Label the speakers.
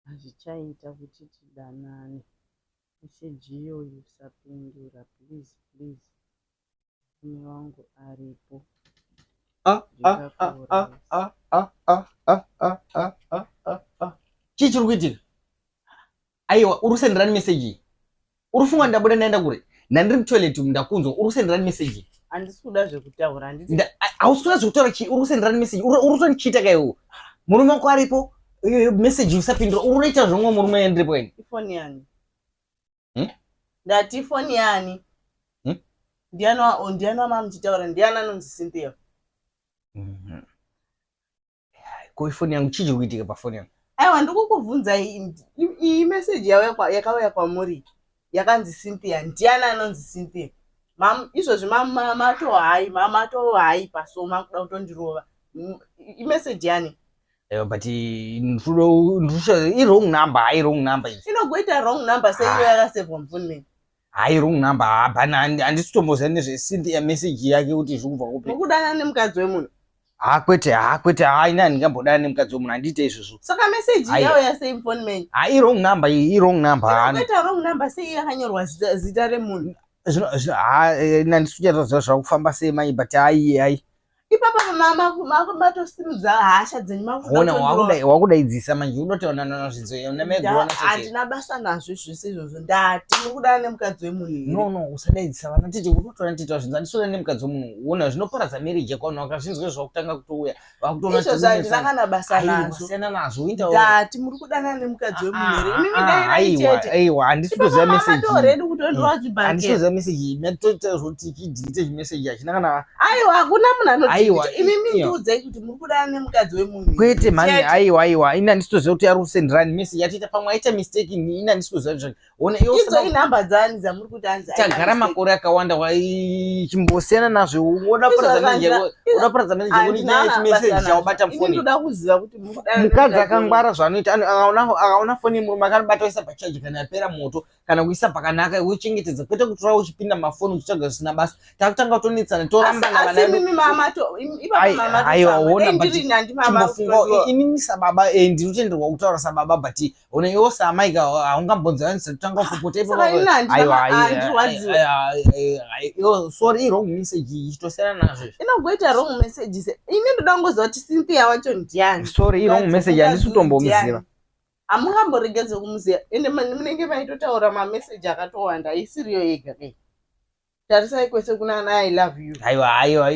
Speaker 1: Hazvichaita kuti tidanane. Meseji iyoyo usapindura please please murume wangu aripo.
Speaker 2: Ah, ah, ah, ah, ah, ah, ah, ah, ah, ah, ah, ah, ah. Chii chiri kuitika? Aiwa, uri kusenderani message iyi? Uri kufunga ndabuda ndaenda kure? Ndandiri mutoilet umu ndakunzwa, uri kusenderani message iyi?
Speaker 1: Handisi kuda zvekutaura, handiti
Speaker 2: Hausi kuda zvekutaura chii? Uri kusenderani message? Uri kutondichita ka iwe? Murume wako aripo, message usapindura. Uri kuita zvomwe murume ndiripo ini.
Speaker 1: Ifoni yani? Hmm? Ndati ifoni yani? Hmm? Ndiani wa ndiani wamamuchitaura? Ndiani anonzi Cynthia?
Speaker 2: Ko ifoni yangu chii chiri kuitika pafoni yangu?
Speaker 1: Aiwa, ndikukubvunza iyi message yauya yakauya kwamuri yakanzi Cynthia. Ndiani anonzi Cynthia? Mam izvozvi matohai matohai paso makuda kutondirova. Imessage yani?
Speaker 2: Ewa, but i-wrong number, hayi wrong number iyi.
Speaker 1: Inogoita wrong number sei iyo yakasevhwa mufoni menyu?
Speaker 2: Hayi wrong number, hapana, handisi kutomboziva nezveCynthia message yake kuti zviri kubva kupi.
Speaker 1: Mukudana nemukadzi wemunhu?
Speaker 2: Ha kwete, ha kwete, ha ini handingambodana nemukadzi wemunhu, handiite izvozvo.
Speaker 1: Saka message yauya sei mufoni menyu?
Speaker 2: Ha i-wrong number iyi, i-wrong number.
Speaker 1: Inogoita wrong number sei yakanyorwa zita remunhu?
Speaker 2: Zvino zvino ha ini handisi kuchatoziva zvakufamba sei mai, but hayi hayi.
Speaker 1: Ipapa matosimudza hasha dzenyu.
Speaker 2: Ona wakudaidzisa manje unotoona zvidzo
Speaker 1: handina basa nazvo zvese izvozvo. Ndati muri kudana nemukadzi wemunhu.
Speaker 2: No no, usadaidzisa vana tete, unotoona tete wazvinzwa, handisi kudana nemukadzi wemunhu. Ona zvinoparadza marriage yako, vanhu vakazvinzwa zvakutanga kutouya vakutoona.
Speaker 1: Izvozvo handina kana basa nazvo.
Speaker 2: Siyana nazvo.
Speaker 1: Ndati muri kudanana nemukadzi wemunhu here? Imimi dairai chete.
Speaker 2: Aiwa, handisi kutoziva message.
Speaker 1: Already kutondirwa zvibhakera.
Speaker 2: Handisi kutoziva message, matoita zvoti chidelete chimeseji hachina kana.
Speaker 1: Aiwa, hakuna munhu anodelete. Imimi ndiudzai kuti muri kudanana nemukadzi wemunhu.
Speaker 2: Kwete mhani, aiwa aiwa, ini handisi kutoziva kuti ari kusenderani message atiita, pamwe aita mistake, ini handisi kutoziva zvake.
Speaker 1: Ona iwe idzo inhamba dzani dzamuri kuti hanzi
Speaker 2: tagara makore akawanda chimbosiyana nazvo, unoda paradza manager, unoda paradza manager kuti nyaya chimeseji chaubata mufoni.
Speaker 1: Ndoda kuziva kuti
Speaker 2: mukadzi akangwara zvaanoita, akaona foni yemurume akanobata oisa pachaji kana yapera moto kana kuisa pakanaka wochengetedza, kwete kutora uchipinda mafoni uchitsvaga zvisina basa. Takutanga kutonetsana torambana
Speaker 1: vana.
Speaker 2: Aiwa, ona, but chimbofunga inini sababa, ndinotenderwa kutaura sababa, but ona iwo saamai ka haungambonzanisa kutanga kupopota ipo. Aiwa, sorry, i-wrong message, ichitosiyana nazvo.
Speaker 1: Inogoita wrong message se ini ndoda kungoziva kuti Cynthia wacho ndiani.
Speaker 2: Sorry, i-wrong message, handisi kutombomuziva.
Speaker 1: Hamungamboregedze kumuziva, ende munenge maitotaura mameseji akatowanda, isiriyo yega kai. Tarisai kwese kuna ana "I love you".
Speaker 2: Aiwa aiwa.